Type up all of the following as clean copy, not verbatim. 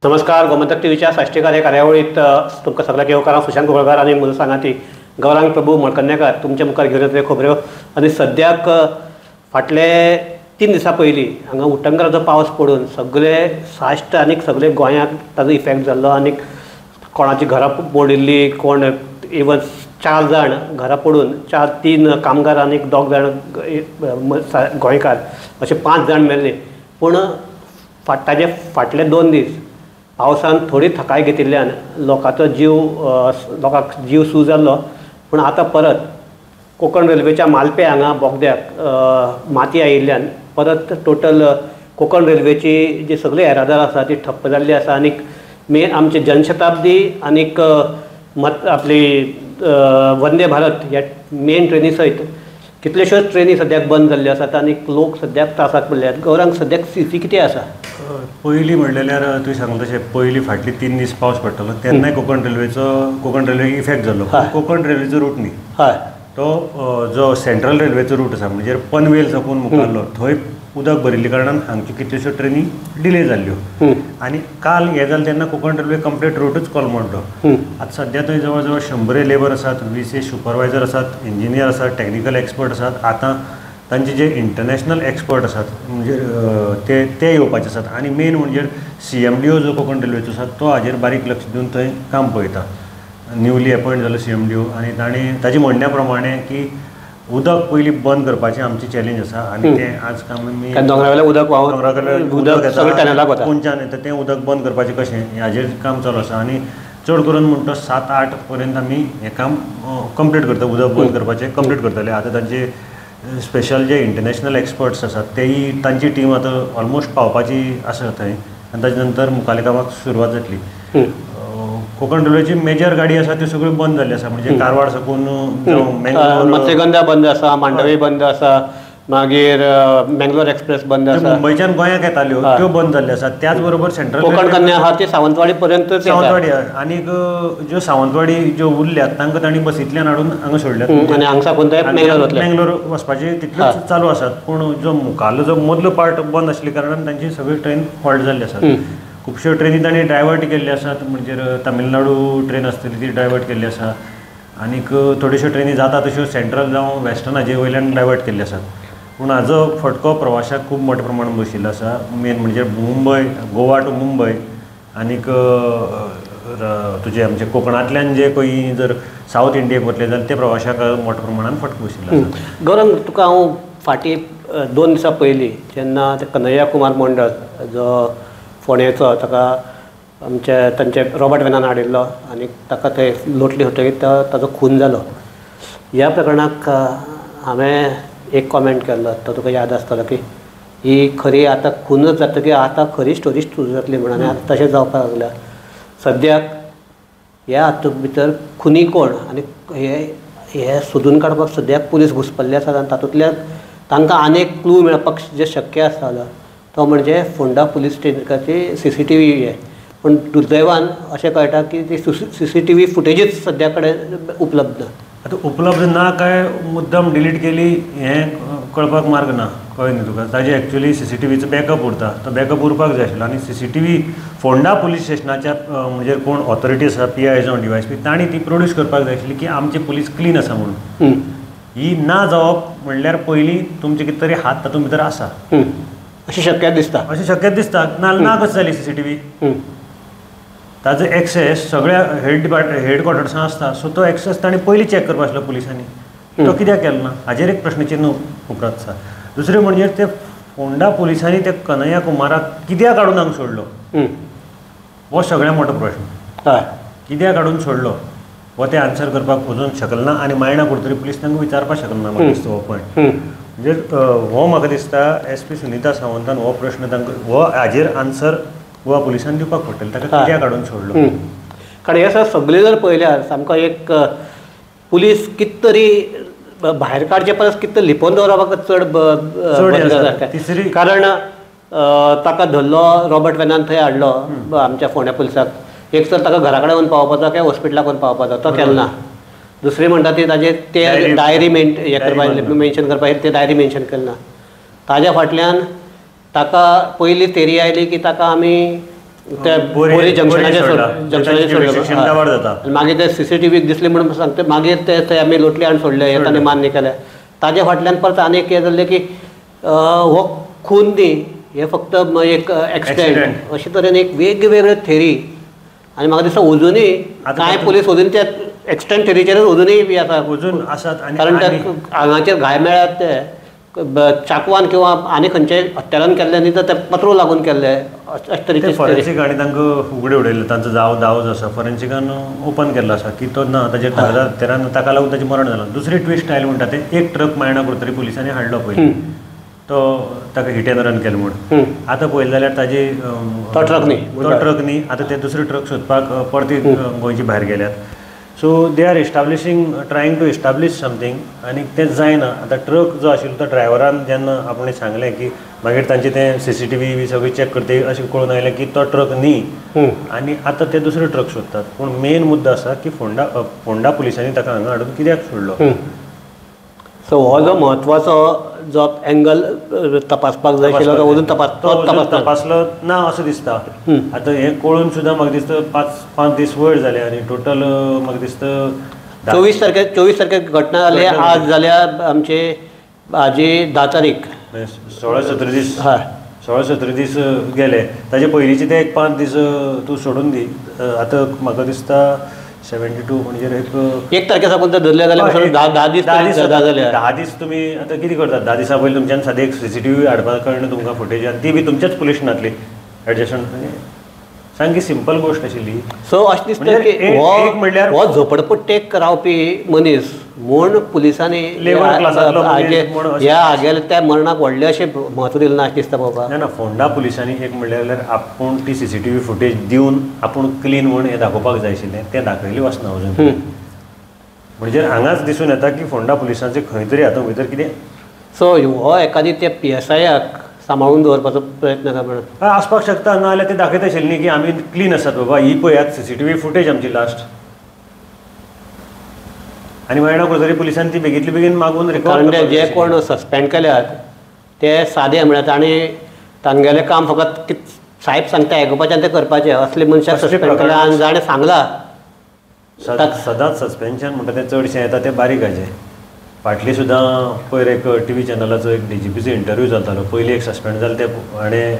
नमस्कार, गोमंतक टीव्हीच्या साश्टीकार हे कार्यावळीत तुमकां सगळ्यांक येवकार. हांव सुशांत कुंकळकार आनी म्हजो सांगाती गौरांग प्रभू मळकन्नेकार तुमच्या मुखार घेवन येतले खबऱ्यो. आनी सद्याक फाटले 3 दिसां पयलीं हांगा उटंगराचो पावस पडून सगळे साश्ट आनी सगळे गोंयांक ताजो इफेक्ट जाल्लो आनी कोणाची घरां मोडिल्ली, कोण इवन 4 जाण घरां पडून 4-3 कामगार आनी 2 जाण गोंयकार अशे 5 जाण मेल्ले. पूण ताजे फाटले 2 दीस पावसान थोडी थकाय घेतिल्ल्यान लोकांचो जीव लोकांक जीव सू जाल्लो. पूण आतां परत कोंकण रेल्वेच्या मालपे हांगा बोगद्याक माती आयिल्ल्यान परत टोटल कोंकण रेल्वेची जी सगळी येरादार आसा ती ठप्प जाल्ली आसा. आनी मेन आमचे जनशताब्दी आनीक आपली वंदे भारत ह्या मेन ट्रेनी सयत कितल्योश्योच ट्रेनी सद्याक बंद जाल्ल्यो आसात आनी लोक सद्याक त्रासाक पडल्यात. गौरांग, सद्याक स्थिती कितें आसा? पयलीं म्हणलें जाल्यार तुवें सांगलें तशें पयलीं फाटली 3 दीस पावस पडटालो तेन्नाय कोंकण रेल्वेक इफेक्ट जाल्लो. कोंकण रेल्वेचो रूट न्ही, हय, तो जो सेंट्रल रेल्वेचो रूट आसा म्हणजे पनवेल साकून मुखारलो थंय उदक भरिल्ल्या कारणान हांगच्यो कितल्योश्यो ट्रेनी डिले जाल्ल्यो. आनी काल हें जालें तेन्ना कोंकण रेल्वे कंप्लीट रूटच कोलमडलो. आतां सद्या थंय जवळ जवळ 100 लेबर आसात, 20 सुपरवायजर आसात, इंजिनियर आसात, टॅक्निकल एक्सपर्ट आसात. आतां तांचे जे इंटरनॅशनल एक्सपर्ट आसात म्हणजे ते येवपाचे आसात. आनी मेन म्हणजे CMDO जो कोंकण रेल्वेचो आसा तो हाजेर बारीक लक्ष दिवन थंय काम पळयता. न्यूली अपॉयंट जालो CMDO आनी ताणें ताजे म्हणण्या प्रमाणे की उदक पयलीं बंद करपाचें आमची चॅलेंज आसा आनी तें आज काम आमी दोंगरावेलें उदक व्हांवत उदक सगळें टनलाक वता, कोनच्यान येता तें उदक बंद करपाचें कशें हाजेर काम चालू आसा. आनी चड करून म्हणटा 7-8 पर्यंत आमी हें काम कंप्लीट करता, उदक बंद करपाचें कंप्लीट करतले. आतां तांचे स्पेशल जे इंटरनॅशनल एक्सपर्ट्स आसात तेय तांची टीम आतां ऑलमोस्ट पावपाची आसा थंय आनी ताजे नंतर मुखाल्ल्या कामाक सुरवात जातली. कोंकण रेल्वेची मेजर गाडी आसा त्यो सगळ्यो बंद जाल्ल्यो आसा म्हणजे कारवार साकून जावं मत्स्यगंधा बंद आसा, मांडवी बंद आसा, मागीर मँगलोर एक्सप्रेस बंद आसा, मुंबयच्यान गोंयाक येताल्यो त्यो बंद जाल्ल्यो आसात. त्याच बरोबर सेंट्रल कोंकण कन्या आहा ती सावंतवाडी पर्यंत, सावंतवाडी आनीक ज्यो सावंतवाडी ज्यो उरल्यात तांकां तांणी बसींतल्यान हाडून हांगा सोडल्यात आनी हांगा साकून ते मँगलोर वचपाची तितल्योच चालू आसात. पूण जो मुखारलो जो मदलो पार्ट बंद आशिल्ल्या कारणान तांची सगळी ट्रेन हॉल्ट जाल्ली आसात. खुबश्यो ट्रेनी तांणी डायवर्ट केल्ल्यो आसात म्हणजे तामिळनाडू ट्रेन आसतली ती डायवर्ट केल्ली आसा आनीक थोड्योश्यो ट्रेनी जाता तश्यो सेंट्रल जावं वेस्टर्न हाजे वयल्यान डायवर्ट केल्ल्यो आसात. पूण हाजो फटको प्रवाशाक खूब मोठ्या प्रमाणान बशिल्लो आसा. मेन म्हणजे मुंबय, गोवा टू मुंबय आनीक तुजे आमचे कोंकणांतल्यान जे खंय जर सावथ इंडियेक वतले जाल्यार ते प्रवाशाक मोठ्या प्रमाणान फटको बशिल्लो आसा. गौरंग, तुका हांव फाटीं 2 दिसां पयलीं जेन्ना कन्हैया कुमार मंडळ जो फोंडेचो ताका आमचे तांचे रॉबर्ट वेनान हाडिल्लो आनी ताका थंय लोटली म्हणटकीर ताजो खून जालो. ह्या प्रकरणाक हांवें एक कॉमेंट केल्लो तो तुका याद आसतलो की ही खरी आतां खूनच जातकीर आतां खरी स्टोरी सुरू जातली म्हणून. आनी आतां तशें जावपाक लागल्या. सद्याक ह्या हातूंत भितर खुनी कोण आनी हे सोदून काडपाक सद्याक पुलीस घुसपल्ले आसात आनी तातूंतल्यान तांकां आनी एक क्लू मेळपाक जें शक्य आसतालो तो म्हणजे फोंडा पुलीस स्टेशनाची CCTV हे. पूण दुर्दैवान अशें कळटा की ती CCTV फुटेजूच सद्या कडेन उपलब्ध ना. आतां उपलब्ध ना काय मुद्दम डिलीट केली हें कळपाक मार्ग ना, कळ्ळें न्ही तुका. ताजे एक्चुअली CCTVचो बॅकअप उरता, तो बॅकअप उरपाक जाय आशिल्लो. आनी CCTV Ponda police स्टेशनाच्या म्हणजे कोण ऑथॉरिटी आसा, PI जावं DYSP, तांणी ती प्रोड्यूस करपाक जाय आशिल्ली की आमची पुलीस क्लीन आसा म्हणून. ही ना जावप म्हणल्यार पयलीं तुमचे कितें तरी हात तातूंत भितर आसा अशी शक्यता दिसता, अशी शक्यता दिसता. ना ना कशें जाली CCTV? ताजो एक्सेस सगळ्या हेड क्वॉर्टर्सान आसता, सो तो एक्सेस ताणें पयलीं चॅक करपा आसलो पुलिसांनी, तो कित्याक केलो ना हाजेर एक प्रश्नचिन्ह उपरांत आसा. दुसरें म्हणजे ते फोंडा पुलिसांनी त्या कन्हैया कुमाराक कित्याक काडून हांगा सोडलो हो सगळ्यांत मोठो प्रश्न. कित्याक काडून सोडलो हो ते आन्सर करपाक अजून शकल ना आनी मायणा कुडतरी पुलीस तांकां विचारपाक शकना म्हाका दिसता हो पॉयंट. म्हणजे हो म्हाका दिसता SP Sunita सावंतान हो प्रश्न तांकां हो हाजेर आन्सर गोवा पुलिसान दिवपाक पडटलें, ताका कित्याक काडून सोडलो. कारण हे सर सगळें जर पळयल्यार सामको एक पुलीस कित तरी भायर काडचे परस कित तरी लिपोवन दवरपाक चड तिसरी. कारण ताका धरलो रॉबर्ट वेनान थंय हाडलो आमच्या फोंड्या पुलिसाक, एक तर ताका घरा कडेन वचून पावोवपाचो काय हॉस्पिटलाक वचून पावोवपाचो तो केलो ना. दुसरी म्हणटा ती ताजे ते डायरी हे करपाक मेन्शन करपाक ते डायरी मेन्शन केलें ना. ताज्या फाटल्यान ताका पयली तेरी आयली की ताका आमी ते बोरी जंक्शनाचेर काबार जाता. मागीर ते सीसीटीव्हीक दिसले म्हणून सांगता, मागीर ते थंय आमी लोटले आनी सोडले, हे ताणें मान्य केलें. ताजे फाटल्यान परत आनी एक हें जाल्लें की हो खून न्ही, हे फक्त एक एक्सिडेंट, अशे तरेन एक वेगवेगळे थेरी. आनी म्हाका दिसता अजुनूय कांय पुलीस अजून त्या एक्सिडेंट थेरीचेरच अजुनूय बी आसा, अजून आसात. कारण त्या आंगाचेर घाय मेळ्ळ्यात ते चाकवान किंवा आनी खंयचे हत्यारान केल्ले न्ही, तर ते पत्रो लागून केल्ले अशे तरेचे. फॉरेन्सिक आनी तांकां उगडे उडयले, तांचो जाव दाव जो आसा फॉरेन्सिकान ओपन केल्लो आसा की तो ना ताजेर हत्यारान ताका लागून ताचें मरण जालां. दुसरी ट्विस्ट आयली म्हणटा ते एक ट्रक मायणा कुडतरी पुलिसांनी हाडलो पयलीं, तो ताका हिट एंड रन केलो म्हूण. आतां पळयलें जाल्यार ताजी तो ट्रक न्ही, तो ट्रक न्ही, आतां ते दुसरे ट्रक सोदपाक परती गोंयचे भायर गेल्यात. So they are establishing, trying to establish something, आनी तें जायना. आतां ट्रक जो आशिल्लो तो ड्रायव्हरान जेन्ना आपणें सांगलें की मागीर तांचे तें सीसीटीव्ही बी सगळें चॅक करता अशें कळून आयलें की तो ट्रक न्ही, आनी आतां ते दुसरे ट्रक सोदतात. पूण मेन मुद्दो आसा की फोंडा फोंडा पुलिसांनी ताका हांगा हाडून कित्याक सोडलो. सो हो जो म्हत्वाचो जो एंगल तपासपाक जाय आशिल्लो तो अजून तपासलो ना असो दिसता. आतां हें कळून सुद्दां म्हाका दिसता 5 दीस वयर जाले आनी टोटल म्हाका दिसता 24 तारखेक घटना जाली. आज जाल्या आमचे आजी 10 तारीख, 16-17 दीस, 16-17 दीस गेले. ताजे पयलींचे ते एक 5 दीस तूं सोडून दी. आतां म्हाका दिसता 72 म्हणजे एक तारखे साकून धरले जाल्यार 10 दीस जाले. 10 दीस तुमी आतां कितें करतात? 10 दिसां पयलीं तुमच्यान सादी एक सीसीटीव्ही हाडपाक कळना तुमकां फुटेज, आनी ती बी तुमच्याच पुलीस स्टेशनांतली एडजस्टमेंट, म्हणजे सामकी सिंपल गोश्ट आशिल्ली. सो अशें दिसता की हो झोपडपट्टेक रावपी मनीस म्हूण पुलिसांनी ह्या हागेल्या त्या मरणाक व्हडलें अशें म्हत्व दिलें ना अशें दिसता बाबा. ना ना, फोंडा पुलिसांनी एक म्हणल्यार आपूण ती सीसीटीव्ही फुटेज दिवन आपूण क्लीन म्हूण हें दाखोवपाक जाय आशिल्लें, तें दाखयलें वचना अजून. म्हणजे हांगाच दिसून येता की फोंडा पुलिसांचे खंय तरी हातूंत भितर कितें. सो हो एकादी त्या PSIक सांबाळून दवरपाचो प्रयत्न काय म्हणून आसपाक शकता, ना जाल्यार ते दाखयता आशिल्ले न्ही की आमी क्लीन आसात बाबा, ही पळयात सीसीटीव्ही फुटेज आमची लास्ट. आनी मायणा कुडतरी पुलिसांनी ती बेगीतली बेगीन मागून रिकॉर्ड, कारण जे कोण सस्पेंड केल्यात ते सादे म्हळ्यार तांणी तांगेलें काम फकत साहेब सांगता आयकुपाचें आनी तें करपाचें, असले मनशाक सस्पेंड केल्या. आनी जाणें सांगलां सदांच सस्पेन्शन म्हणटा तें चडशें येता तें बारीक हाजें. फाटली सुद्दां पयर एक टीव्ही चॅनलाचो एक डीजीपीचो इंटरव्यू चलतालो, पयलीं एक सस्पेंड जालें ते हाणें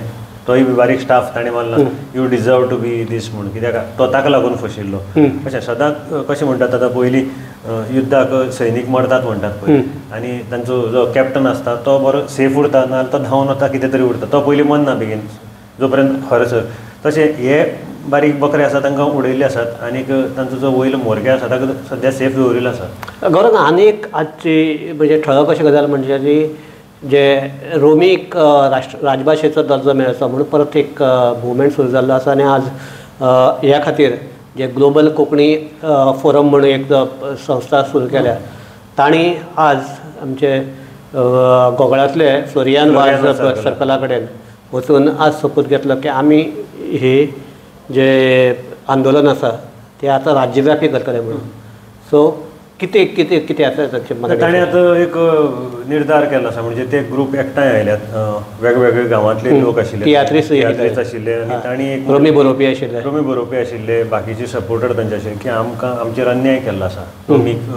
तोय बी बारीक स्टाफ ताणें मारला you deserve to be this म्हूण, कित्याक तो ताका लागून फशिल्लो. अशें सदांच कशें म्हणटात आतां पयलीं युद्धाक सैनीक मरतात म्हणटात पळय, आनी तांचो जो कॅप्टन आसता तो बरो सेफ उरता, ना तो धांवन वता कितें तरी उरता, तो पयलीं मरना बेगीन जो पर्यंत खरें सर. तशें हे बारीक बकरे आसा तांकां उडयल्ले आसात आनीक तांचो जो वयलो मोरगे आसा ताका सद्या सेफ दवरिल्लो आसा. गौरव, आनी एक आजची म्हणजे ठळक अशी गजाल म्हणजे जी जे रोमीक राष्ट्र राजभाशेचो दर्जो मेळचो म्हणून परत एक मुवमेंट सुरू जाल्लो आसा आनी आज ह्या खातीर जे ग्लोबल कोंकणी फोरम म्हणून एक संस्था सुरू केल्या, तांणी आज आमचे गोगळांतले फ्लोरियान वाज सर्कला कडेन वचून आज सोपूत घेतलो की आमी हे जे आंदोलन आसा ते आतां राज्यव्यापी करतले म्हणून. सो कितें कितें कितें आसा तांचें? ताणें आतां एक निर्धार केलो आसा, म्हणजे ते ग्रूप एकठांय आयल्यात, वेगवेगळे गांवांतले लोक आशिल्ले, तियात्रिस्त आशिल्ले आनी तांणी एक रोमी बरोवपी आशिल्ले, रोमी बरोवपी आशिल्ले, बाकीचे सपोर्टर तांचे आशिल्ले की आमकां आमचेर अन्याय केल्लो आसा रोमीक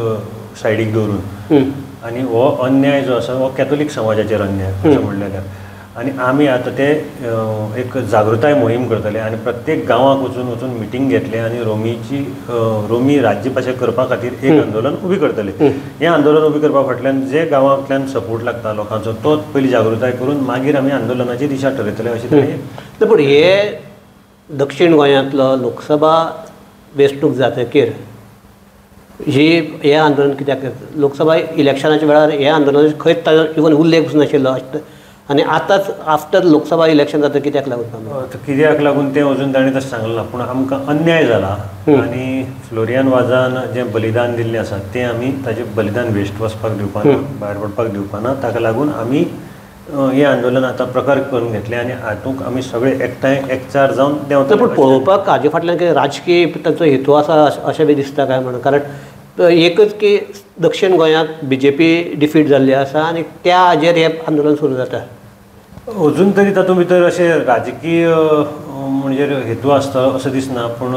सायडीक दवरून, आनी हो अन्याय जो आसा हो कॅथोलीक समाजाचेर अन्याय अशें म्हणलें जाल्यार, आनी आमी आतां ते एक जागृताय मोहीम करतले आनी प्रत्येक गांवाक वचून वचून मिटींग घेतले आनी रोमीची रोमी राज्यभाशा करपा खातीर एक आंदोलन उबी करतले. हें आंदोलन उबी करपा फाटल्यान जे गांवांतल्यान सपोर्ट लागता लोकांचो तो पयली जागृताय करून मागीर आमी आंदोलनाची दिशा ठरयतले अशें ताणें. पूण हे दक्षीण गोंयांतलो लोकसभा वेंचणूक जातकीर ही हें आंदोलन कित्याक लोकसभा इलेक्शनाच्या वेळार हें आंदोलन खंयच ताजो इवन उल्लेख नाशिल्लो आनी आतांच आफ्टर लोकसभा इलेक्शन जाता कित्याक लागून? कित्याक लागून तें अजून ताणें तशें सांगलें ना, पूण आमकां अन्याय जाला आनी फ्लोरियान वाजान जें बलिदान दिल्लें आसा तें आमी ताजें बलिदान वेस्ट वचपाक दिवपाना, भायर पडपाक दिवपाना, ताका लागून आमी हें आंदोलन आतां प्रकार करून घेतलें आनी हातूंत आमी सगळे एकठांय एकचार जावन देंवता. पूण पळोवपाक हाजे फाटल्यान कितें राजकीय तांचो हेतू आसा अशें बी दिसता काय म्हणून? कारण एकच की दक्षीण गोंयांत बीजेपी डिफीट जाल्ली आसा आनी त्या हाजेर हें आंदोलन सुरू जाता. अजून तरी तातूंत भितर अशें राजकीय म्हणजे हेतू आसता असो दिसना, पूण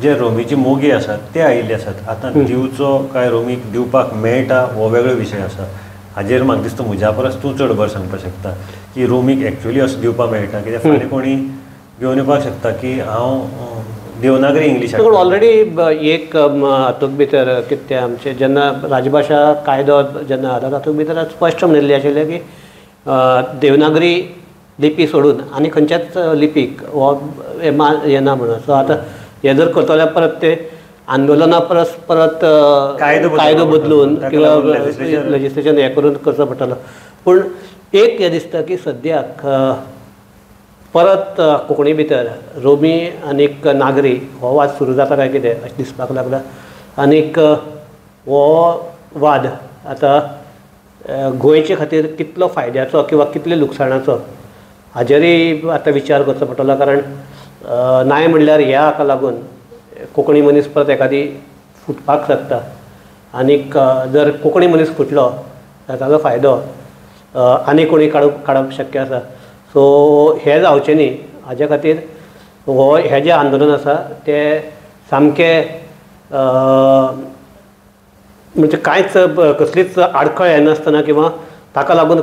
जे रोमीची मोगी आसात ते आयिल्ले आसात. आतां दिवचो काय रोमीक दिवपाक मेळटा हो वेगळो विशय आसा. हाजेर म्हाका दिसता म्हज्या परस तूं चड बरें सांगपाक शकता की रोमीक एक्चुअली असो दिवपाक मेळटा, कित्याक फाल्यां कोणी घेवन येवपाक शकता की हांव देवनागरी इंग्लीश. ऑलरेडी एक हातूंत भितर कितें तें आमचें जेन्ना राजभाशा कायदो जेन्ना आसा तातूंत भितर स्पश्ट म्हणिल्लें आशिल्लें की देवनागरी लिपी सोडून आनी खंयच्याच लिपीक हो येना म्हणून. सो आतां हें जर करतले जाल्यार परत ते आंदोलना परस परत कायदो बदलून किंवा लेजिस्लेशन हें करून करचो पडटलो. पूण एक हें दिसता की सद्याक परत कोंकणी भितर रोमी आनीक नागरी हो वाद सुरू जाता काय कितें अशें दिसपाक लागला. आनीक हो वाद आतां गोंयचे खातीर कितलो फायद्याचो किंवा कितले लुकसाणाचो हाजेरय आतां विचार करचो पडटलो. कारण नाय म्हणल्यार ह्या हाका लागून कोंकणी मनीस परत एखादी फुटपाक शकता आनीक जर कोंकणी मनीस फुटलो जाल्यार ताजो फायदो आनी कोणी काडप शक्य आसा. सो हें जावचें न्ही हाजे खातीर हो हें जें आंदोलन आसा तें सामकें म्हणजे कांयच कसलीच आडखळ येनासतना किंवा ताका लागून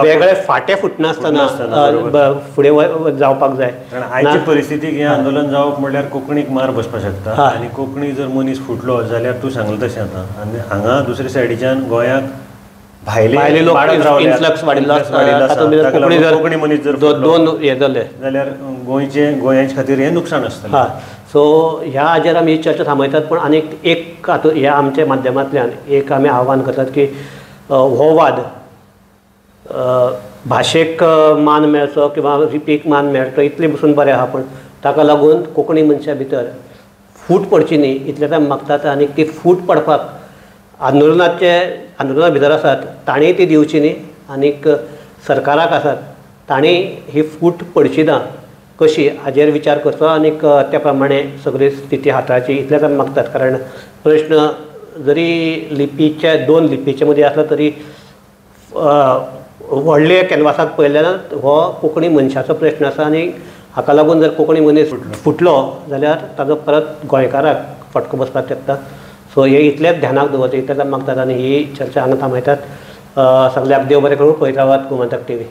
वेगळे फाटे फुटनासतना फुडें जावपाक जाय. कारण आयचे परिस्थितीक हें आंदोलन जावप म्हणल्यार कोंकणीक मार बसपाक शकता आनी कोंकणी जर मनीस फुटलो जाल्यार तूं सांगलें तशें आतां आनी हांगा दुसरे सायडीच्यान गोंयाक भायले लोक इन्फ्लक्स वाडिल्लो आसता, कोंकणी मनीस जर दोन हे जाले जाल्यार गोंयचे गोंयाचे खातीर हें नुकसाण आसतलें. हां, सो ह्या हाजेर आमी ही चर्चा थांबयतात. पूण आनीक एक ह्या आमच्या माध्यमांतल्यान एक आमी आव्हान करतात की हो वाद भाशेक मान मेळचो किंवा लिपीक मान मेळचो इतलें पसून बरें आहा, पूण ताका लागून कोंकणी मनशां भितर फूट पडची न्ही इतलेंच आमी मागतात. आनी ती फूट पडपाक आंदोलना भितर आसात तांणी ती दिवची न्ही आनीक सरकाराक आसात तांणी ही फूट पडची ना कशी हाजेर विचार करचो आनीक त्या प्रमाणे सगळी स्थिती हाताळची इतलेंच आमी मागतात. कारण प्रश्न जरी लिपीचे दोन लिपीचे मदीं आसलो तरी व्हडले कॅनवासाक पळयल्यार हो कोंकणी मनशाचो प्रश्न आसा आनी हाका लागून जर कोंकणी मनीस फुटलो जाल्यार ताजो परत गोंयकाराक फटको बसपाक शकता. सो हे इतलेंच ध्यानाक दवरचें इतलेंच आमी मागतात आनी ही चर्चा हांगा थांबयतात. सगल्याक देव बरें करूं. पळयत रावात गोमंतक टीव्ही.